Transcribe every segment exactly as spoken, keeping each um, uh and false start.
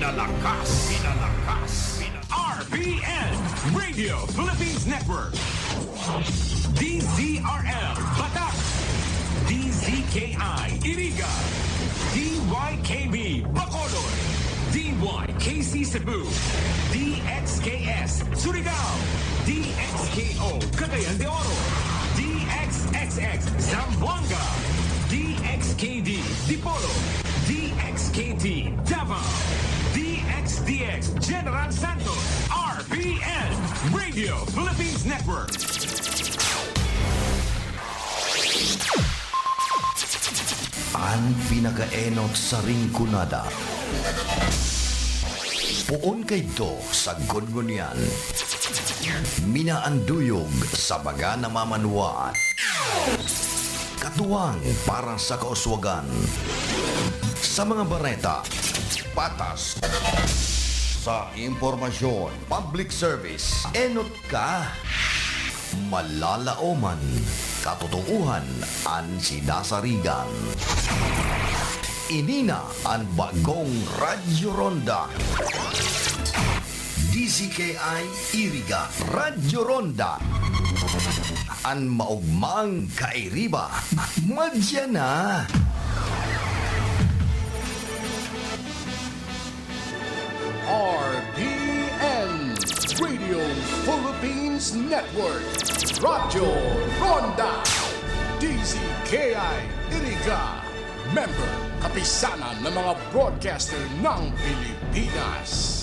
Pinalakas, pinalakas, pina- R P N, Radio Philippines Network. D Z R L, Batak. D Z K I, Iriga. D Y K B, Bacolod. D Y K C Cebu. D X K S, Surigao. D X K O, Cagayan de Oro. D X X X, Zamboanga. D X K D, Dipolog. D X K T, Davao. D X D X, General Santos. R P N, Radio Philippines Network. An pinakaenot sa Rinconada. Poon kaidto sa Gungunyan. Minaanduyog sa mga namamanwaan. Katuwang para sa kauswagan. Sa mga bareta, patas. Sa impormasyon, public service, enot ka. Malalaoman, katotoohan an sinasarigan. Ini na an bagong Radyo Ronda. D Z K I Iriga, Radyo Ronda. An maogmang kairiba, madya na. R P N, Radio Philippines Network, Radyo Ronda, D Z K I Iriga, member, Kapisanan ng mga Broadcaster ng Pilipinas.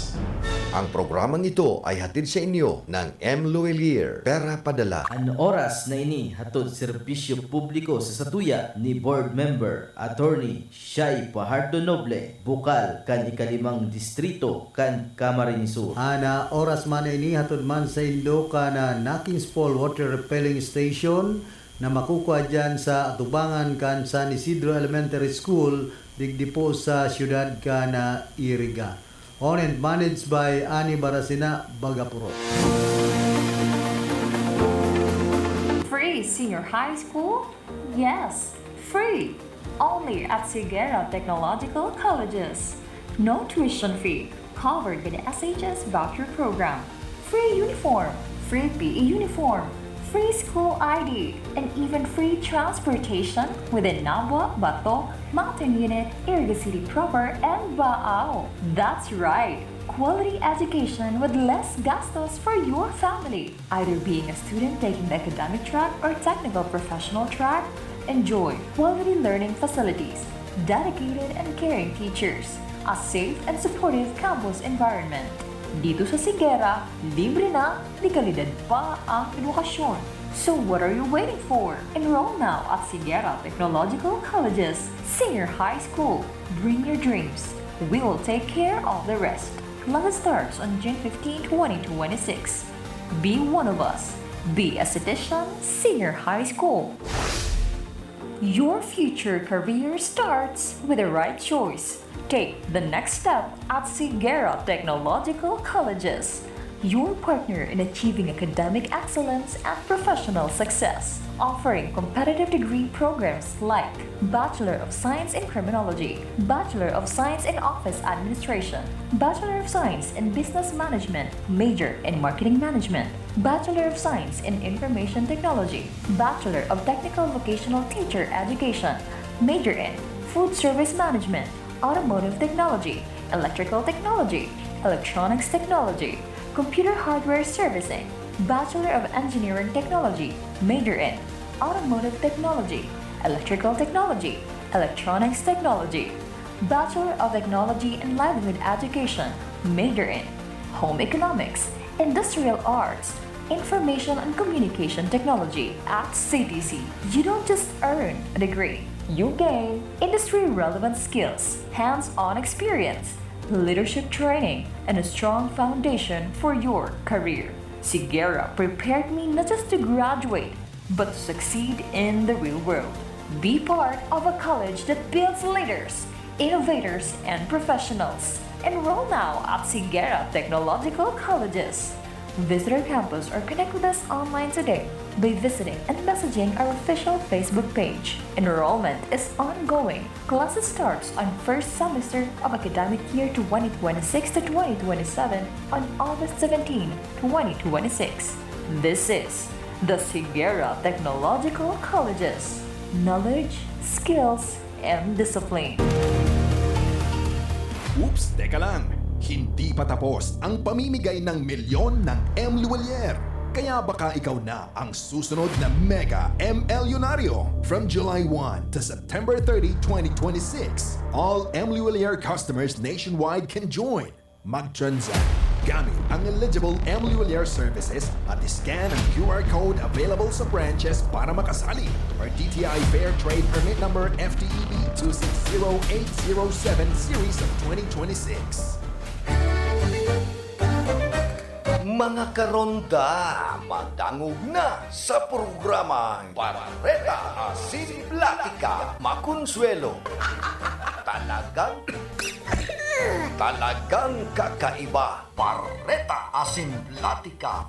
Ang programang ito ay hatid sa inyo ng M. Luwilier, Pera Padala. An oras na ini hatod serbisyo publiko sa satuya ni Board Member, Attorney Shai Fajardo Noble, bukal kan ikalimang distrito kan Camarines Sur. An, ah, oras man na ini hatod man saindo kan, ah, Nakins Falls Water Refilling Station na makukua diyan sa atubangan kan San Isidro Elementary School, digdi po sa siyudad kan, ah, Iriga. Owned and managed by Ani Barasina Bagapuro. Free senior high school? Yes, free. Only at Sigera Technological Colleges. No tuition fee, covered by the S H S voucher program. Free uniform, free P E uniform, free school I D, and even free transportation within Nabua, Bato, Mountain Unit, Iriga City Proper, and Baao. That's right! Quality education with less gastos for your family. Either being a student taking the academic track or technical professional track, enjoy quality learning facilities, dedicated and caring teachers, a safe and supportive campus environment. Dito sa Sigera, libre na, de kalidad pa ang edukasyon. So what are you waiting for? Enroll now at Sigera Technological Colleges Senior High School. Bring your dreams. We will take care of the rest. Class starts on June fifteen, twenty twenty-six. Be one of us. Be a Citizen Senior High School. Your future career starts with the right choice. Take the next step at Sigera Technological Colleges, your partner in achieving academic excellence and professional success, offering competitive degree programs like Bachelor of Science in Criminology, Bachelor of Science in Office Administration, Bachelor of Science in Business Management, major in Marketing Management, Bachelor of Science in Information Technology, Bachelor of Technical Vocational Teacher Education, major in Food Service Management, Automotive Technology, Electrical Technology, Electronics Technology, Computer Hardware Servicing, Bachelor of Engineering Technology, major in Automotive Technology, Electrical Technology, Electronics Technology, Bachelor of Technology and Livelihood Education, major in Home Economics, Industrial Arts, Information and Communication Technology at C T C. You don't just earn a degree, you gain industry-relevant skills, hands-on experience, leadership training, and a strong foundation for your career. Sigera prepared me not just to graduate, but to succeed in the real world. Be part of a college that builds leaders, innovators, and professionals. Enroll now at Sigera Technological Colleges. Visit our campus or connect with us online today by visiting and messaging our official Facebook page. Enrollment is ongoing. Classes starts on first semester of academic year twenty twenty-six to twenty twenty-seven on August seventeen, twenty twenty-six. This is the Higuera Technological Colleges. Knowledge, skills, and discipline. Oops, teka lang! Hindi pa tapos ang pamimigay ng milyon ng M Luwalier. Kaya baka ikaw na ang susunod na Mega M L Yonaryo. From July one to September thirty, twenty twenty-six, all M Luwalier customers nationwide can join. Mag-transact gamit ang eligible M Luwalier services at scan ang Q R code available sa branches para makasali. Or D T I Fair Trade Permit Number F T E B two six zero eight zero seven Series of twenty twenty-six. Mga karonda, madangog na sa programang Bareta Asin Platika, Makonsuelo. Talagang, talagang kakaiba. Bareta Asin Platika.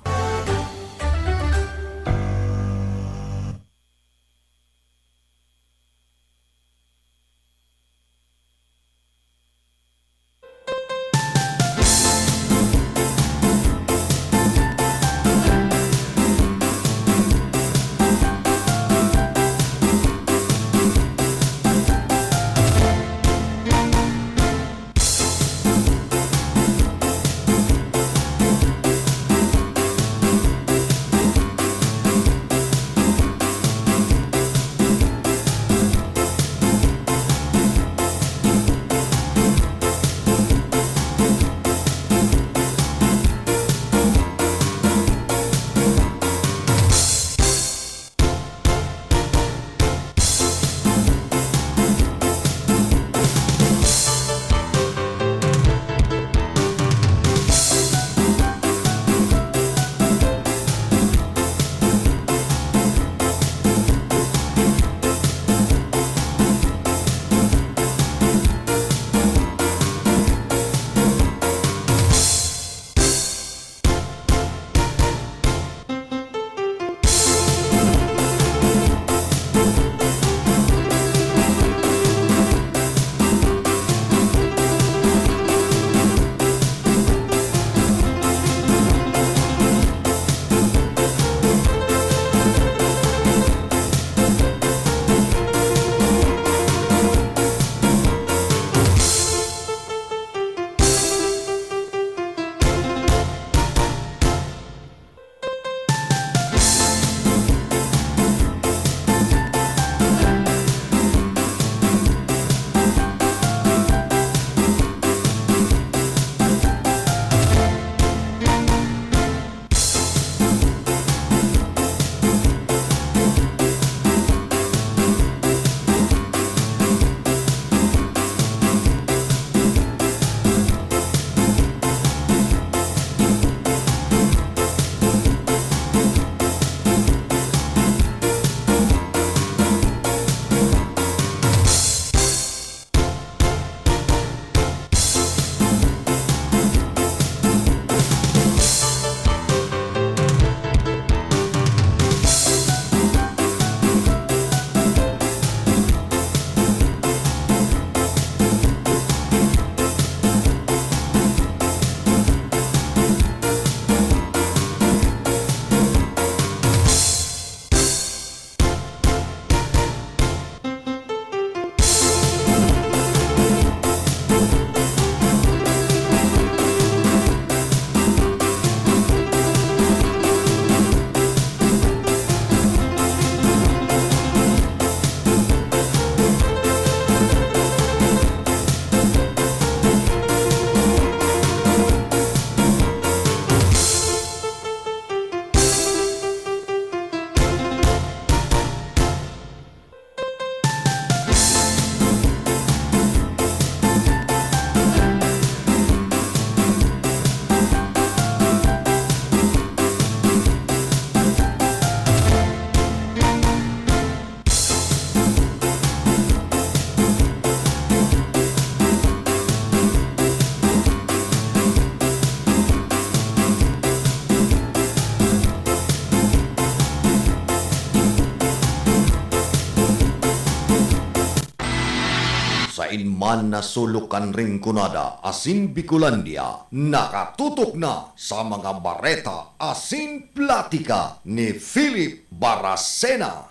An nasulok kan Rinconada asin Bicolandia nakatutok na sa mga bareta asin platika ni Philip Baracena.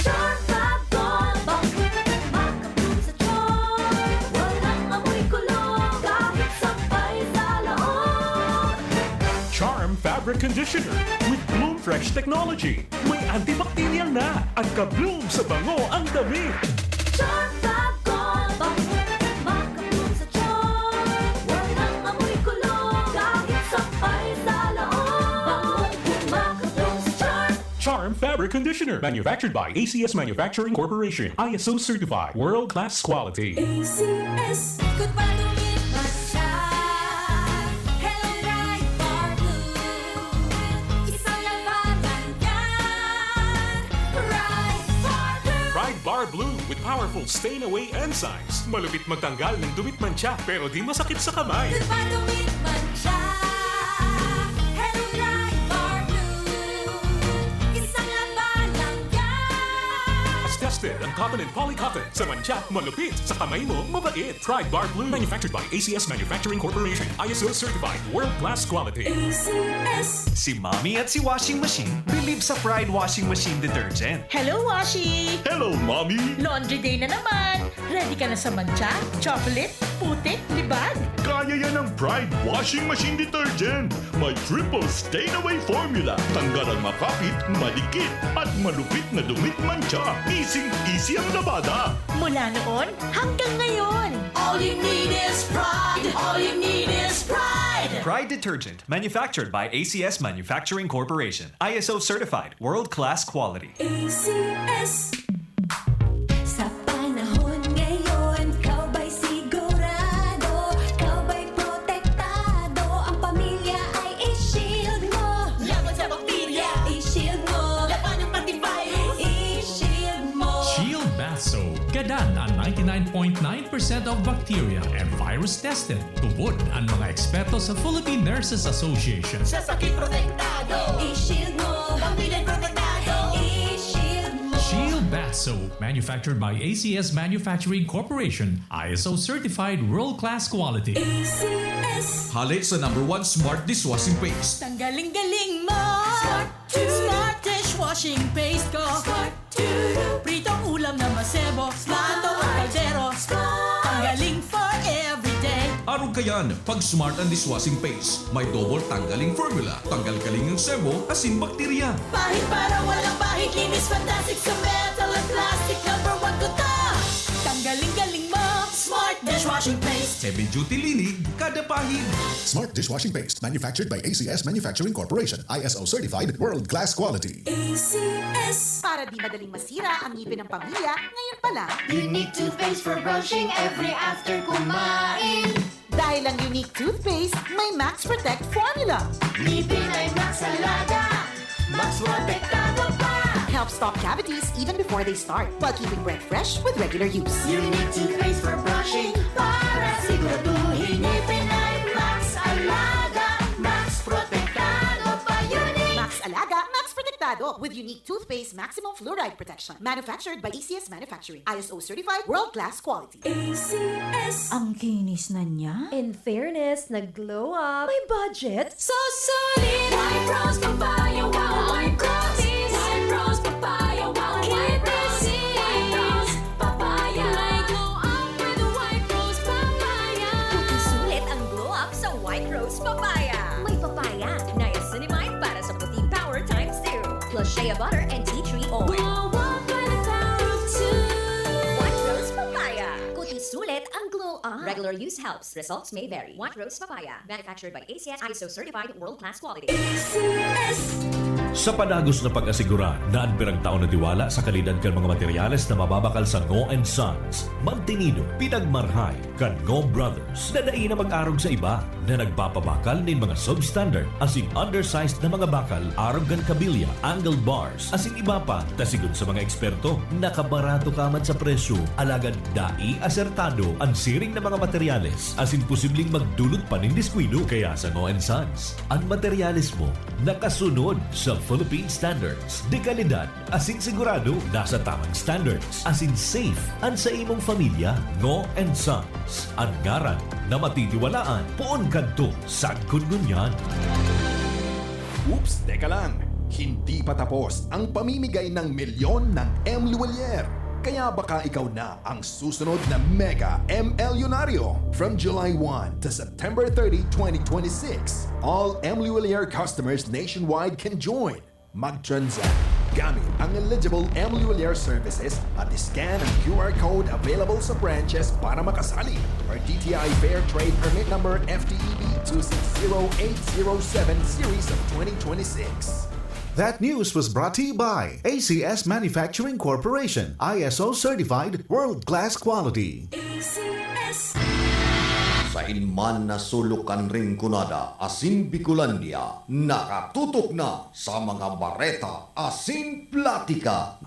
Charm Fab Gold, bangkit makabloom sa charm. Walang amoy kulog, kahit sampay sa laog. Charm Fabric Conditioner with Bloom Fresh Technology. May antibacterial na at ka-bloom sa bango ang damit. Charm Fab Gold, bangkit makabloom sa charm. Walang amoy kulog, kahit sampay sa laog. Bangong makabloom sa charm. Charm Fabric Conditioner, manufactured by A C S Manufacturing Corporation, I S O certified, world class quality. A C S. Goodbye, dumit man siya. Hello, Pride Bar Blue. Isang labanan yan. Pride Bar Blue. Pride Bar Blue with powerful stain away enzymes. Malupit magtanggal ng dumit mantsa pero di masakit sa kamay. Goodbye, dumit man siya. Hello, Pride Bar Blue. Isang labanan yan. Tested ang cotton and polycotton. Sa mantsa, malupit. Sa kamay mo, mabait. Pride Bar Blue. Manufactured by A C S Manufacturing Corporation. I S O certified. World class quality. A C S. Si Mommy at si Washing Machine believe sa Pride Washing Machine Detergent. Hello, Washi! Hello, Mommy! Laundry day na naman! Ready ka na sa mantsa, chocolate, putik, libag? Kaya yan ng Pride Washing Machine Detergent. May triple stain away formula. Tanggal ang makapit, madikit, at malupit na dumit mantsa. Easy-easy ang labada. Mula noon hanggang ngayon! All you need is Pride. All you need is Pride. Pride Detergent, manufactured by A C S Manufacturing Corporation. I S O certified, world-class quality. A C S. Sa panahon ngayon, ikaw ba'y sigurado? Ikaw ba'y protektado? Ang pamilya ay i-shield mo. Laban sa bakterya, i-shield mo. Laban ng antivirus, i-shield mo. Shield Bath Soap. Gadan ang ninety-nine point nine percent of bacteria and virus tested. Tubod ang mga eksperto sa Philippine Nurses Association. Sa sakit protektado, i-shield mo. Pamilya protektado, i-shield mo. Shield Bath Soap, manufactured by A C S Manufacturing Corporation, I S O certified world-class quality. A C S. Hale sa number one smart dishwashing paste. Tanggaling-galing mo! Smart Dude. Smart dishwashing paste ko! Smart Dude. Pritong ulam na masebo, plato at kaldero. Tanggaling for everyday. Arog kayan, pag smart ang dishwashing paste, may double tanggaling formula, tanggal kaling ang sebo, asin bakterya. Pahid para walang bahid, linis fantastic sa metal at plastic. Number one ko to. Tanggaling-galing mo! Smart dishwashing paste. Heavy duty linig, kada pahid. Smart dishwashing paste, manufactured by A C S Manufacturing Corporation, I S O certified, world-class quality. A C S. Para di madaling masira ang ngipin ng pamilya, ngayon pa lang. Unique toothpaste for brushing every after kumain. Dahil ang Unique Toothpaste may Max Protect Formula. Ngipin ay Max Alaga. Max Protektado pa. Helps stop cavities even before they start, while keeping breath fresh with regular use. Unique toothpaste for brushing para siguraduhin ngipin ay Max Alaga. Max Protektado pa, Unique. Max Alaga, Max Protektado with Unique Toothpaste Maximum Fluoride Protection. Manufactured by A C S Manufacturing. I S O certified, world-class quality. A C S. Ang kinis na niya. In fairness, nag-glow up. May budget. So solid. White Rose Papaya, wow. White Rose. White Rose Papaya, wow. White Rose. White Rose Papaya. May glow up with White Rose Papaya. Puti sulit ang glow up sa White Rose Papaya. May papaya, niacinamide para sa puting power times two. Plus shea butter and tea tree oil. Glow up by the power of two. White Rose Papaya. Puti sulit ang glow up. Regular use helps. Results may vary. White Rose Papaya. Manufactured by A C S, I S O certified, world class quality. A C S. Sa padagos na pag-asigura na an pirang taon na tiwala sa kalidad kan mga materyales na mababakal sa Ngo and Sons, mantinido, pinagmarhay kan Ngo Brothers na dai na mag-arog sa iba na nagpapabakal nin mga substandard asin undersized na mga bakal arog kan kabilya, angle bars, asin iba pa, ta sigon sa mga eksperto, nakabarato ka man sa presyo, alagad dai asertado an siring na mga materyales asin posibleng magdulot pa nin diskuido. Kaya sa Ngo and Sons, an materyales mo nakasunod sa Philippine standards. De kalidad, asin sigurado nasa tamang standards. Asin safe an sa imong pamilya, Ngo and Sons. An ngaran na matitiwalaan, poon kadto sagkod ngunyan. Oops, teka lang. Hindi pa tapos ang pamimigay ng milyon ng M Luwalier. Kaya baka ikaw na ang susunod na Mega M L Yonaryo. From July one to September thirty, twenty twenty-six, all M Luwalier customers nationwide can join. Mag-transact gamit ang eligible M Luwalier services at scan ang Q R code available sa branches para makasali. Or D T I Fair Trade Permit Number F T E B two six zero eight zero seven series of twenty twenty-six. That news was brought to you by A C S Manufacturing Corporation, I S O certified, world-class quality. A C S. Sain man na sulok kan Rinconada asin Bicolandia, nakatutok na sa mga bareta asin platika.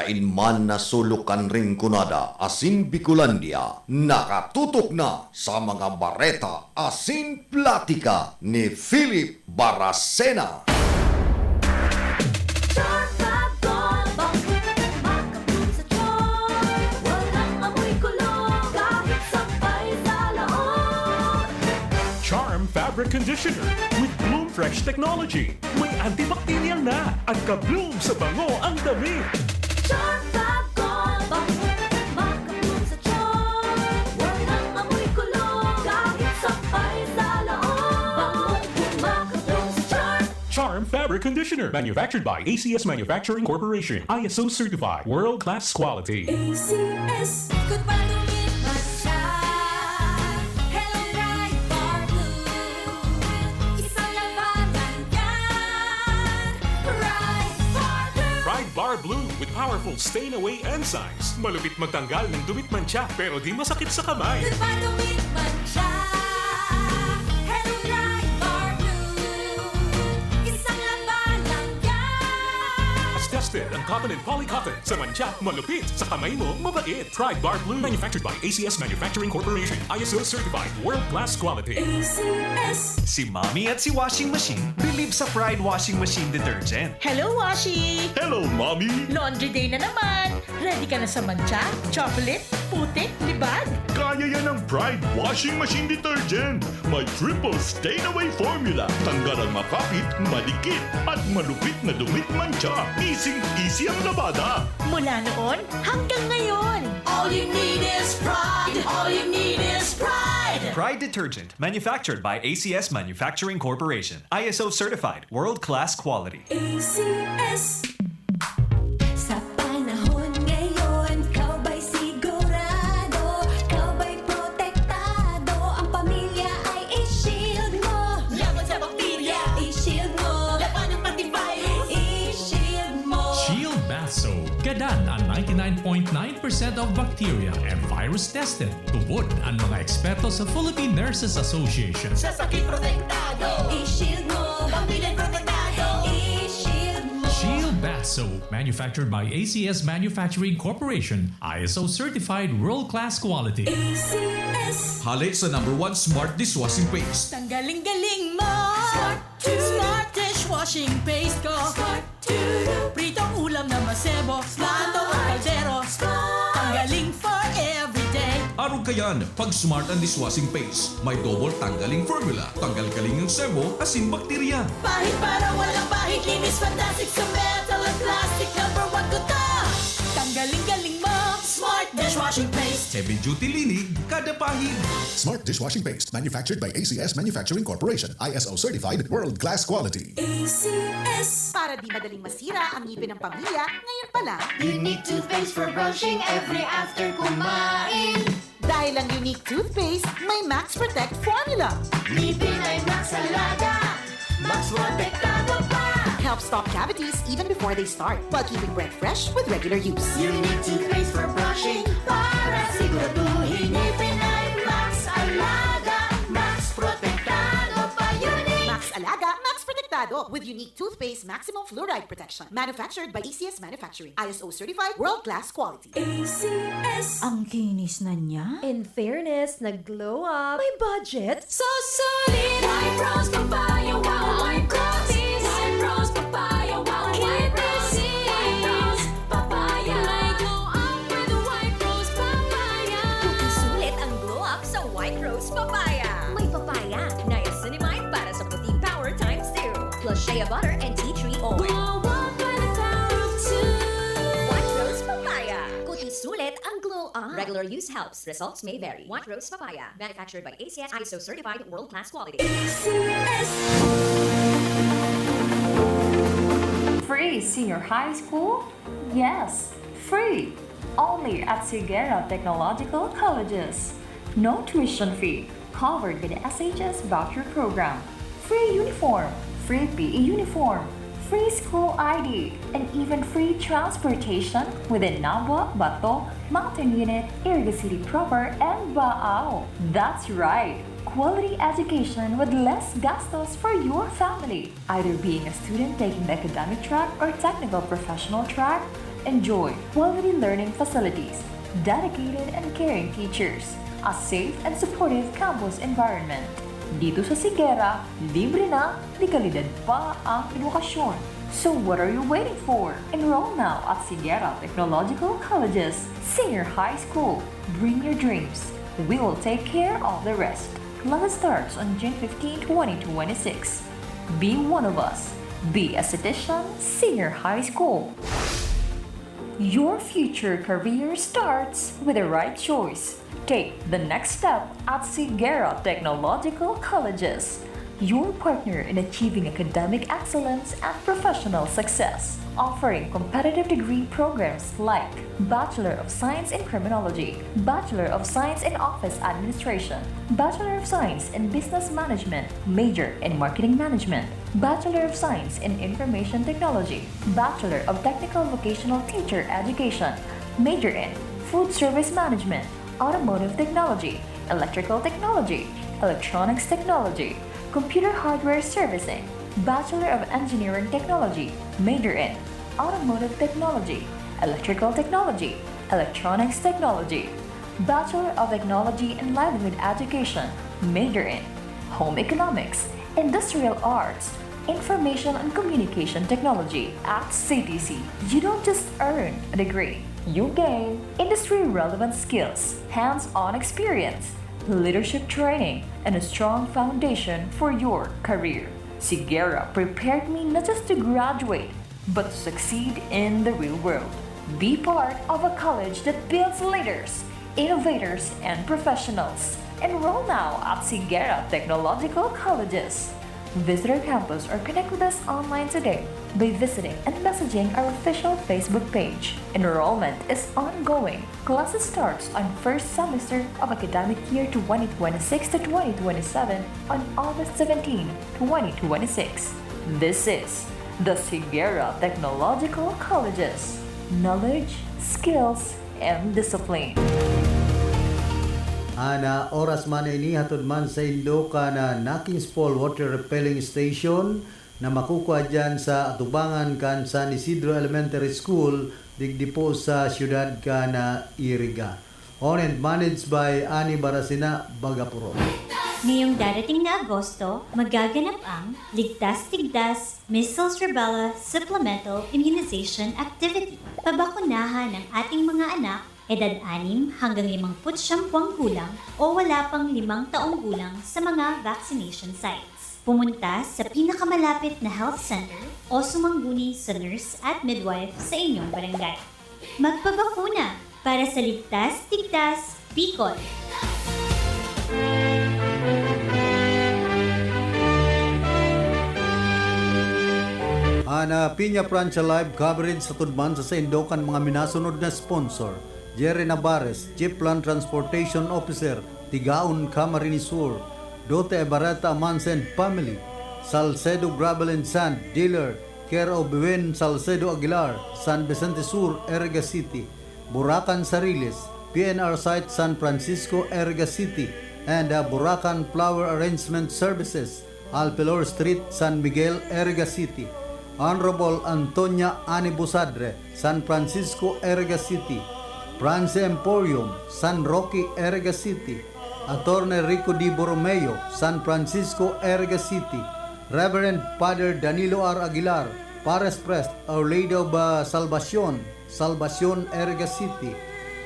Kain man na sulok kan Rinconada asin Bicolandia, nakatutok na sa mga bareta asin platika ni Philip Baracena. Charm Fab Gold, bangkit, makabloom sa charm. Walang amoy kulog, kahit sampay sa laog. Charm Fabric Conditioner with Bloom Fresh Technology. May antibacterial na at ka-bloom sa bango ang damit. Charm Fab Gold, bangkit, makabloom sa charm. Walang amoy kulog, kahit sampay sa laog. Bangong makabloom sa charm. Charm Fabric Conditioner, manufactured by A C S Manufacturing Corporation, I S O certified, world class quality. A C S. Kung padungit man siya, Hello Pride Bar Blue. Isang labanan yan, Pride Bar Blue. Pride Bar Blue with powerful stain away enzymes. Malupit magtanggal ng dumit mantsa pero di masakit sa kamay. Kung padungit man siya, Hello Pride Bar Blue. Isang labanan yan. Tested ang cotton and polycotton. Sa mantsa, malupit. Sa kamay mo, mabait. Pride Bar Blue. Manufactured by A C S Manufacturing Corporation. I S O certified. World class quality. A C S. Si Mommy at si Washing Machine bilib sa Pride Washing Machine Detergent. Hello, Washi! Hello, Mommy! Laundry day na naman! Ready ka na sa mantsa, chocolate, putik, libag? Kaya yan ng Pride Washing Machine Detergent! May triple stain away formula. Tanggal ang makapit, madikit, at malupit na dumit mantsa. Easy-easy ang labada. Mula noon hanggang ngayon! All you need is pride. All you need is pride. Pride Detergent, manufactured by A C S Manufacturing Corporation. I S O certified, world-class quality. A C S. Sa panahon ngayon, ikaw ba'y sigurado? Ikaw ba'y protektado? Ang pamilya ay i-shield mo. Laban sa bakterya, i-shield mo. Laban ng antivirus, i-shield mo. Shield Bath Soap. Gadan ang ninety-nine point nine percent of bacteria and virus tested. Tubod ang mga eksperto sa Philippine Nurses Association. Sa sakit protektado, i-shield mo. Pamilya protektado, i-shield mo. Shield Bath Soap, manufactured by A C S Manufacturing Corporation, I S O certified world-class quality. A C S. Hale sa number one smart dishwashing paste. Tanggaling-galing mo! Smart Dude. Smart dishwashing paste ko! Smart Dude. Pritong ulam na masebo, plato o kaldero. Tanggaling for everyday. Arog kayan, pag smart ang dishwashing paste. May double tanggaling formula. Tanggal galing ang sebo, asin bakterya. Pahid para walang pahid, linis fantastic sa metal at plastic. Number one ko to. Tanggaling-galing mo! Smart dishwashing paste. Heavy duty linig, kada pahid. Smart dishwashing paste, manufactured by A C S Manufacturing Corporation, I S O certified, world-class quality. A C S. Para di madaling masira ang ngipin ng pamilya, ngayon pa lang. Unique toothpaste for brushing every after kumain. Dahil ang Unique Toothpaste may Max Protect Formula. Ngipin ay Max Alaga. Max Protektado pa. Helps stop cavities even before they start, while keeping breath fresh with regular use. Unique toothpaste for brushing para siguraduhin ngipin ay Max Alaga. Max Protektado pa. Unique. Max Alaga, Max Protektado with Unique Toothpaste Maximum Fluoride Protection. Manufactured by A C S Manufacturing. I S O certified, world-class quality. A C S. Ang kinis na niya. In fairness, nag-glow up. May budget? So solid! White Rose Papaya, wow! White Rose! White Rose Papaya, wow! White Rose! White Rose Papaya! May glow up with White Rose Papaya! Sulit ang glow up sa White Rose Papaya. May papaya, niacinamide para sa puting power times two. Plus shea butter and tea tree oil. Glow up by the power of two! White Rose Papaya. Kuti sulit ang glow up. Regular use helps. Results may vary. White Rose Papaya. Manufactured by A C S, I S O certified, world class quality. A C S. Free senior high school? Yes, free! Only at Sigera Technological Colleges. No tuition fee, covered by the S H S voucher program. Free uniform, free P E uniform, free school I D, and even free transportation within Nabua, Bato, Mountain Unit, Iriga City Proper, and Baao. That's right! Quality education with less gastos for your family. Either being a student taking the academic track or technical professional track, Enjoy quality learning facilities, dedicated and caring teachers, a safe and supportive campus environment. Dito sa Sigera, libre na, de kalidad pa ang edukasyon. So what are you waiting for? Enroll now at Sigera Technological College's Senior High School. Bring your dreams. We will take care of the rest. Class starts on June fifteen, twenty twenty-six. Be one of us. Be a Setesian Senior High School. Your future career starts with the right choice. Take the next step at Sigera Technological Colleges, your partner in achieving academic excellence and professional success, offering competitive degree programs like Bachelor of Science in Criminology, Bachelor of Science in Office Administration, Bachelor of Science in Business Management, major in Marketing Management, Bachelor of Science in Information Technology, Bachelor of Technical Vocational Teacher Education, major in Food Service Management, Automotive Technology, Electrical Technology, Electronics Technology, Computer Hardware Servicing, Bachelor of Engineering Technology, major in Automotive Technology, Electrical Technology, Electronics Technology, Bachelor of Technology in Livelihood Education, major in Home Economics, Industrial Arts, Information and Communication Technology at C T C. You don't just earn a degree, you gain industry-relevant skills, hands-on experience, leadership training, and a strong foundation for your career. Sigera prepared me not just to graduate, but to succeed in the real world. Be part of a college that builds leaders, innovators, and professionals. Enroll now at Sigera Technological Colleges. Visit our campus or connect with us online today by visiting and messaging our official Facebook page. Enrollment is ongoing. Classes starts on first semester of academic year twenty twenty-six to twenty twenty-seven on August seventeen, twenty twenty-six. This is the Sigera Technological Colleges. Knowledge, skills, and discipline. Ana, oras man ini hatod man saindo kan Nakings Fall Water Repelling Station na makukua diyan sa atubangan kan San Isidro Elementary School, digdi po sa siyudad kan Iriga. Owned and managed by Ani Barasina Bagapuro. Ngayong darating na Agosto, magaganap ang Ligtas Tigdas Measles Rubella Supplemental Immunization Activity. Pabakunahan ang ating mga anak, edad anim hanggang limangput siyam gulang o wala pang limang taong gulang sa mga vaccination sites. Pumunta sa pinakamalapit na health center o sumangguni sa nurse at midwife sa inyong barangay. Magpabakuna para sa ligtas, tigtas, Bicol! Ana Piña Francia live coverage sa tudman sa saindo kan mga minasunod na sponsor: Jerry Navarez, Jeep Land Transportation Officer, Tigaon, Camarines Sur, Dote Ebareta Mansen Family, Salcedo Gravel and Sand Dealer, care of Wen Salcedo Aguilar, San Vicente Sur, Erga City, Buracan Sariles, P N R Site San Francisco, Erga City, and uh, Buracan Flower Arrangement Services, Alpilor Street, San Miguel, Erga City, Honorable Antonia Ani Busadre, San Francisco, Erga City, France Emporium, San Roque, Erga City, Attorney Rico D. Borromeo, San Francisco, Erga City, Reverend Father Danilo R. Aguilar, Pares Pres, Our Lady of uh, Salvacion, Salvacion, Erga City,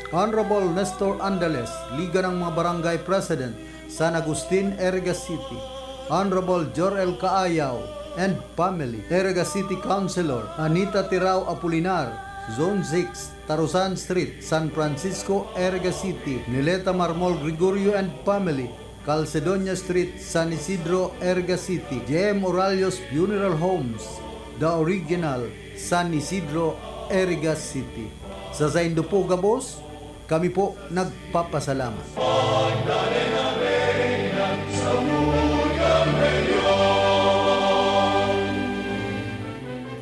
Honorable Nestor Andales, Liga ng mga Barangay President, San Agustin, Erga City, Honorable Jor-el Caayaw and family, Erga City Councilor Anita Tirao Apolinar, Zone six, Tarusan Street, San Francisco, Erga City, Nileta Marmol Gregorio and family, Calcedonia Street, San Isidro, Erga City, J M Oralios Funeral Homes, The Original, San Isidro, Erga City. Sa saindo po gabos, kami po nagpapasalamat.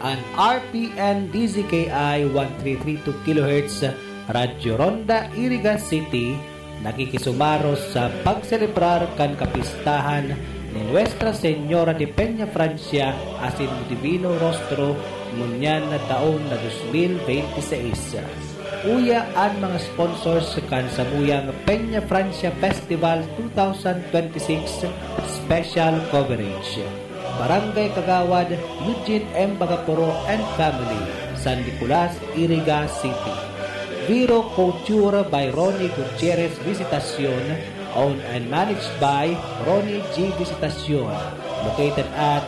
An R P N D Z K I one three three two kilohertz, Radyo Ronda, Iriga City, nakikisumaros sa pagselebrar kan kapistahan ni Nuestra Señora de Peña Francia asin Divino Rostro ngunyan na taon na dos mil bente seis. Uya an mga sponsors kan samuyang Peña Francia Festival two thousand twenty-six Special Coverage. Barangay Kagawad, Eugene M. Bagaporo and family, San Nicolas, Iriga City. Vero Couture by Ronnie Gutierrez Visitacion, owned and managed by Ronnie G Visitacion, located at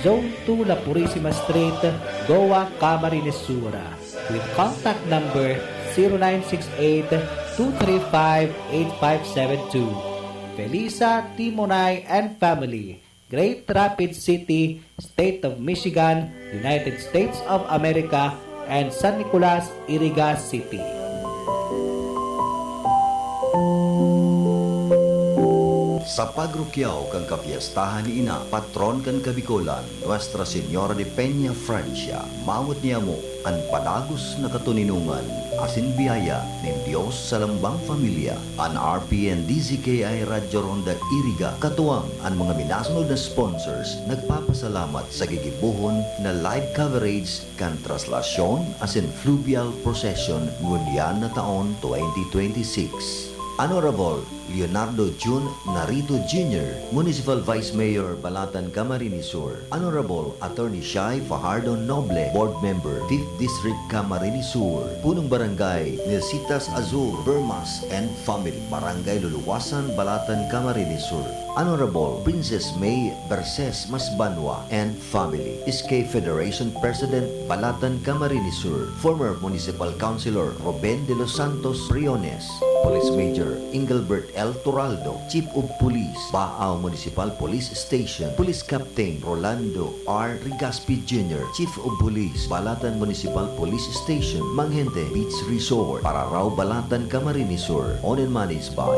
Zone two La Purisima Street, Goa, Camarines Sur, with contact number zero nine six eight two three five eight five seven two. Felisa Timonay and family, Great Rapids City, State of Michigan, United States of America, and San Nicolas, Iriga City. Sa pagrukyaw kan kapyestahan ni Ina, patron kan Kabicolan, Nuestra Señora de Peña Francia, mawot niamo an padagos na katoninongan asin biyaya nin Dios sa lambang pamilya. An R P N D Z K I Radyo Ronda Iriga, katuwang an mga minasunod na sponsors, nagpapasalamat sa gigibohon na live coverage kan traslasyon asin fluvial procession ngunyan na taon twenty twenty-six. Honorable Leonardo Jun Narito Junior, Municipal Vice Mayor, Balatan, Camarines Sur. Honorable Attorney Shai Fajardo Noble, Board Member, Fifth District, Camarines Sur. Punong Barangay Nilsitas Azul, Bermas and family, Barangay Luluwasan, Balatan, Camarines Sur. Honorable Princess May Berses Masbanwa and family, S K Federation President, Balatan, Camarines Sur. Former Municipal Councilor Ruben de los Santos Briones, Police Major Engelbert L Toraldo, Chief of Police, Baao Municipal Police Station, Police Captain Rolando R Rigaspi Junior, Chief of Police, Balatan Municipal Police Station, Manghente Beach Resort, Pararao, Balatan, Camarines Sur. Owned and managed by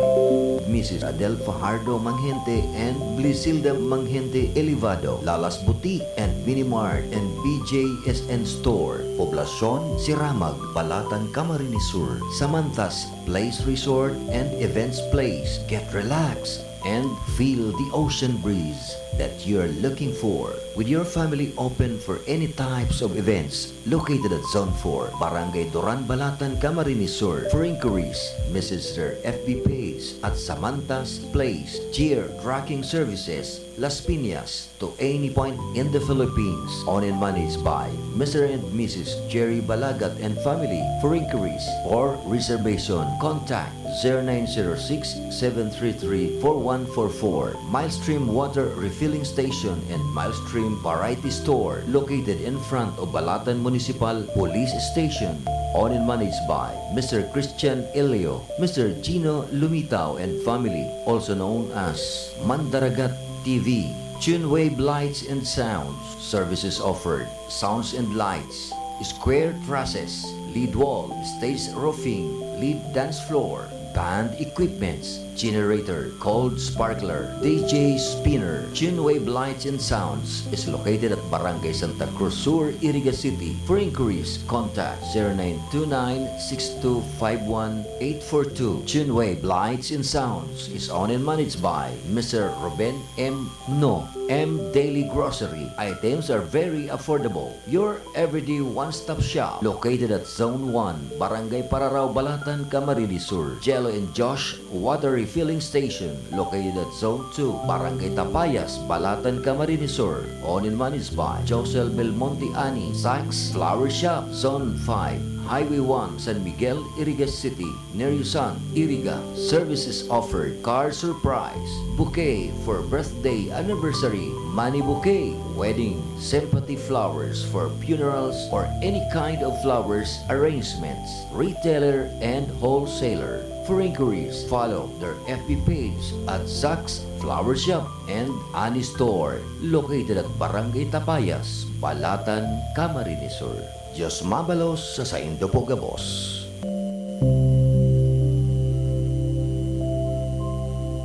Missus Adel Fajardo Manghente and Blisilda Manghente Elevado, Lalas Boutique and Mini Mart and B J S N Store, Poblacion Siramag, Balatan, Camarines Sur. Samantas Place Resort and Events Place. Get relaxed and feel the ocean breeze that you're looking for. With your family open for any types of events, located at Zone four, Barangay Duran, Balatan, Camarines Sur. For inquiries, message their F B page at Samantas Place. Cheer Trucking Services, Las Piñas, to any point in the Philippines. Owned and managed by Mister and Missus Jerry Balagat and family. For inquiries or reservation, contact zero nine zero six, seven three three, four one four four. Milestream Water Refilling Station and Milestream Variety Store, located in front of Balatan Municipal Police Station. Owned and managed by Mister Christian Elio, Mister Gino Lumitao and family, also known as Mandaragat T V. Tunewave Lights and Sounds, services offered, sounds and lights, square trusses, lead wall, stage roofing, lead dance floor, band equipments, generator, cold sparkler, D J spinner. Tunewave Lights and Sounds is located at Barangay Santa Cruz Sur, Iriga City. For inquiries, contact zero nine two nine six two five one eight four two. Tunewave Lights and Sounds is owned and managed by Mister Ruben M No, M Daily Grocery. Items are very affordable. Your everyday one-stop shop, located at Zone one, Barangay Pararao, Balatan, Camarines Sur. Jello and Josh Water Refilling Station, located at Zone two, Barangay Tapayas, Balatan, Camarines Sur. Owned and managed by Josel Belmonte Ani, Sykes Flower Shop, Zone five, Highway one, San Miguel, Iriga City. Neryosan, Iriga. Services offered: card surprise, bouquet for birthday, anniversary, money bouquet, wedding, sympathy flowers for funerals or any kind of flowers arrangements. Retailer and wholesaler. For inquiries, follow their F B page at Zach's Flower Shop and Ani Store, located at Barangay Tapayas, Balatan, Camarines Sur. Dios mabalos sa saindo po gabos.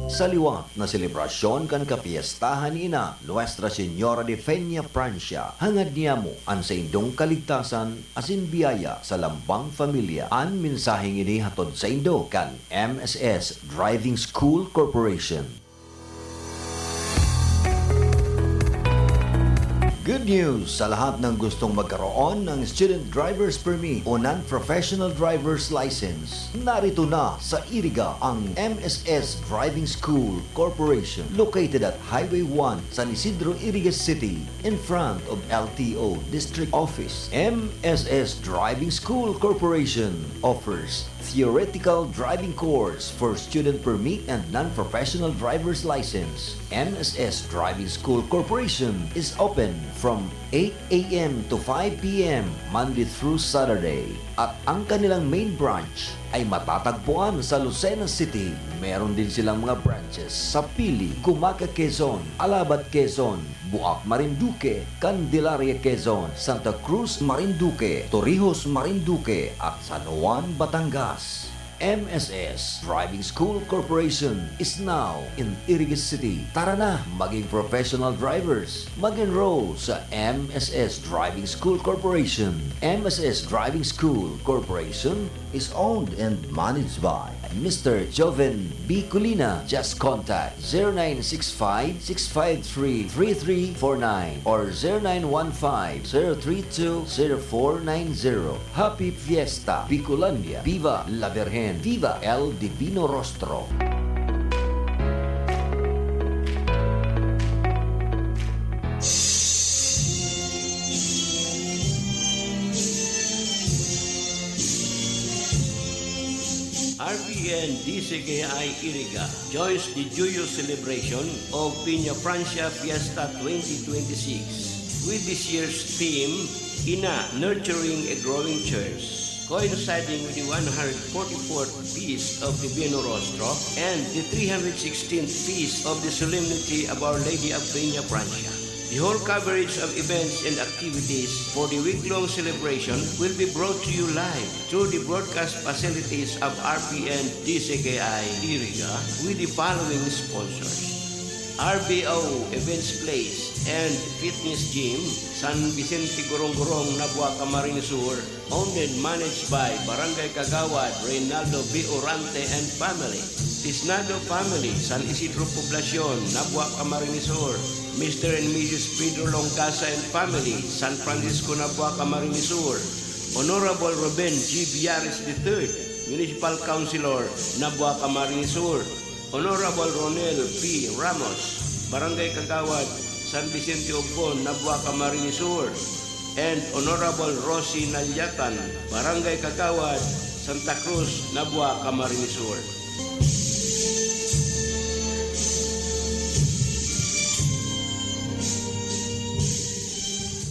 Sa liwat na selebrasyon kan kapyestahan ni Ina, Nuestra Señora de Peña Francia, hangad niamo an saindong kaligtasan asin biyaya sa lambang pamilya. An mensaheng ini hatod saindo kan M S S Driving School Corporation. Good news sa lahat ng gustong magkaroon ng Student Driver's Permit o Non-Professional Driver's License. Narito na sa Iriga ang M S S Driving School Corporation, located at Highway one, San Isidro, Iriga City, in front of L T O District Office. M S S Driving School Corporation offers theoretical driving course for student permit and non-professional driver's license. M S S Driving School Corporation is open from eight a m to five p m, Monday through Saturday. At ang kanilang main branch ay matatagpuan sa Lucena City. Meron din silang mga branches sa Pili, Gumaca, Quezon, Alabat, Quezon, Buac, Marinduque, Candelaria, Quezon, Santa Cruz, Marinduque, Torrijos, Marinduque, at San Juan, Batangas. M S S Driving School Corporation is now in Iriga City. Tara na, maging professional drivers. Mag-enroll sa M S S Driving School Corporation. M S S Driving School Corporation is owned and managed by Mister Joven B. Colina. Just contact zero nine six five, six five three, three three four nine or zero nine one five, zero three two, zero four nine zero. Happy Fiesta, Bicolandia! Viva la Virgen! Viva El Divino Rostro! R P N D C K I Iriga joins the joyous celebration of Peña Francia Fiesta twenty twenty-six with this year's theme, Ina, Nurturing a Growing Church, coinciding with the one hundred forty-fourth Feast of Divino Rostro and the three hundred sixteenth Feast of the Solemnity of Our Lady of Peña Francia. The whole coverage of events and activities for the week-long celebration will be brought to you live through the broadcast facilities of R P N D C K I Iriga with the following sponsors: R B O Events Place and Fitness Gym, San Vicente Gorong-Gorong, Nabua, Camarines Sur, owned and managed by Barangay Kagawad Reynaldo B. Orante and family. Tisnado family, San Isidro Poblacion, Nabua, Camarines Sur, Mister and Missus Pedro Longcasa and family, San Francisco, Nabua, Camarines Sur, Honorable Ruben G. Villares the third, Municipal Councilor, Nabua, Camarines Sur, Honorable Ronel P. Ramos, Barangay Kagawad, San Vicente Obon, Nabua, Camarines Sur, and Honorable Rosie Nalyatan, Barangay Kagawad, Santa Cruz, Nabua, Camarines Sur.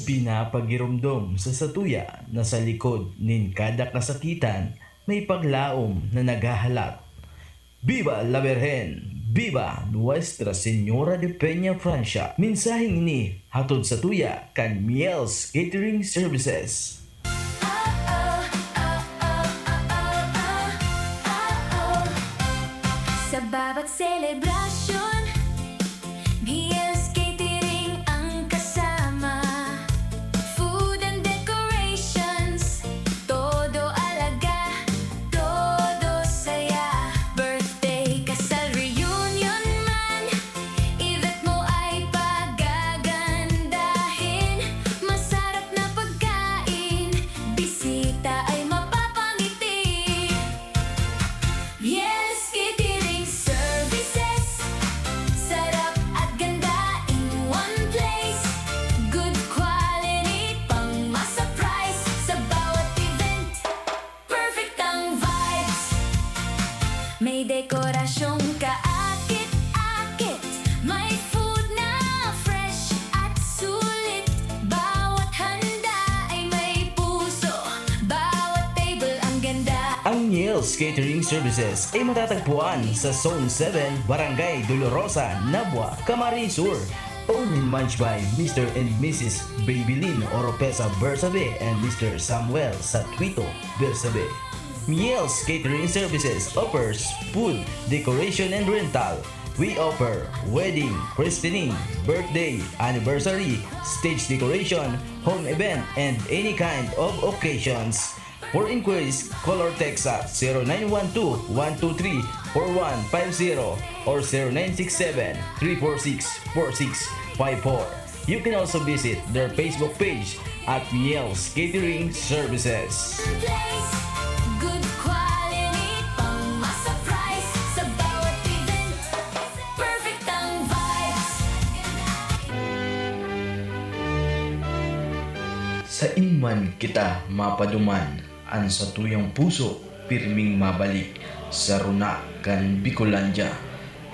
Pinapagiromdom sa satuya na sa likod nin kada kasakitan, may paglaom na naghahalat. Viva la Virgen! Viva Nuestra Señora de Peña Francia! Mensaheng ini hatod satuya kan Miel's Catering Services. Sa bawat selebrasyon, Miel's Catering ang kasama. Food and decorations, todo alaga, todo saya. Birthday, kasal, reunion man, event mo ay pagagandahin. Masarap na pagkain, bisita ay mapapangiti. Yes Catering Services. Sarap at ganda in one place. Good quality, pang masa price. Sa bawat event, perfect ang vibes. May dekorasyong kaakit-akit. May food na fresh at sulit. Bawat handa ay may puso. Bawat table ang ganda. Ang Niels Catering Services ay matatagpuan sa Zone seven, Barangay Dolorosa, Nabua, Camarines Sur. Owned and managed by Mister and Missus Babylin Oropesa Bersabe and Mister Samuel Satuito Bersabe. Niels Catering Services offers food, decoration and rental. We offer wedding, christening, birthday, anniversary, stage decoration, home event, and any kind of occasions. For inquiries, call or text at zero nine one two, one two three, four one five zero or zero nine six seven, three four six, four six five four. You can also visit their Facebook page at Miel's Catering Services. Good quality, pang masa price. Sa bawat event, perfect ang vibes. Sain man kita mapaduman, an satuyang puso pirming mabalik sa runa kan Bicolandia.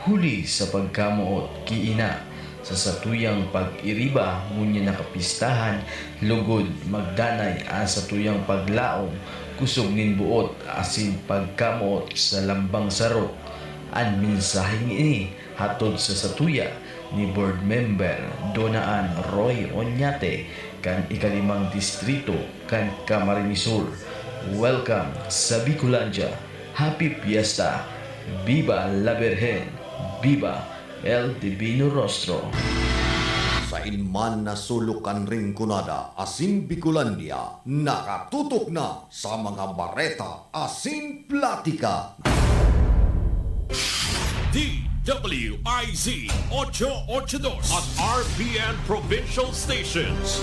Huli sa pagkamoot ki ina, sa satuyang pag-iriba ngunyan na kapistahan, lugod magdanay an satuyang paglaom, kusog nin boot asin pagkamoot sa lambang sarok. An mensaheng ini hatod sa satuya ni Board Member Dona Ann Roy Oñate kan ikalimang distrito kan Camarines Sur. Welcome sa Bicolandia! Happy Fiesta! Viva la Virgen! Viva el Divino Rostro! Sain man na sulok kan Rinconada asin Bicolandia, nakatutok na sa mga bareta asin platika. D W I Z ocho ocho dos at R P N Provincial Stations.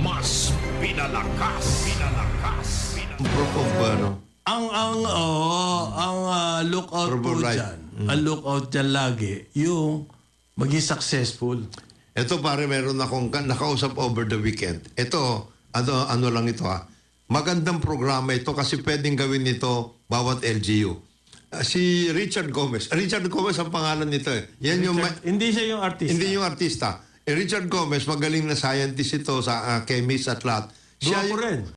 Mas pinalakas, pinalakas, pinalakas. Proof of ano? Ang ang oh, ang ah, lookout po Proverb right. Dyan, ang lookout dyan lagi, yung maging successful. Ito pare, meron akong ka- nakausap over the weekend. Ito, ano, ano lang ito ha. Magandang programa ito kasi pwedeng gawin nito bawat L G U. Ah, si Richard Gomez. Richard Gomez ang pangalan nito eh. Yan yung Richard- ma- hindi siya yung artista. Hindi yung artista. Eh, Richard Gomez, magaling na scientist ito sa ah, chemist at lahat. Siya Gwapo yung- rin.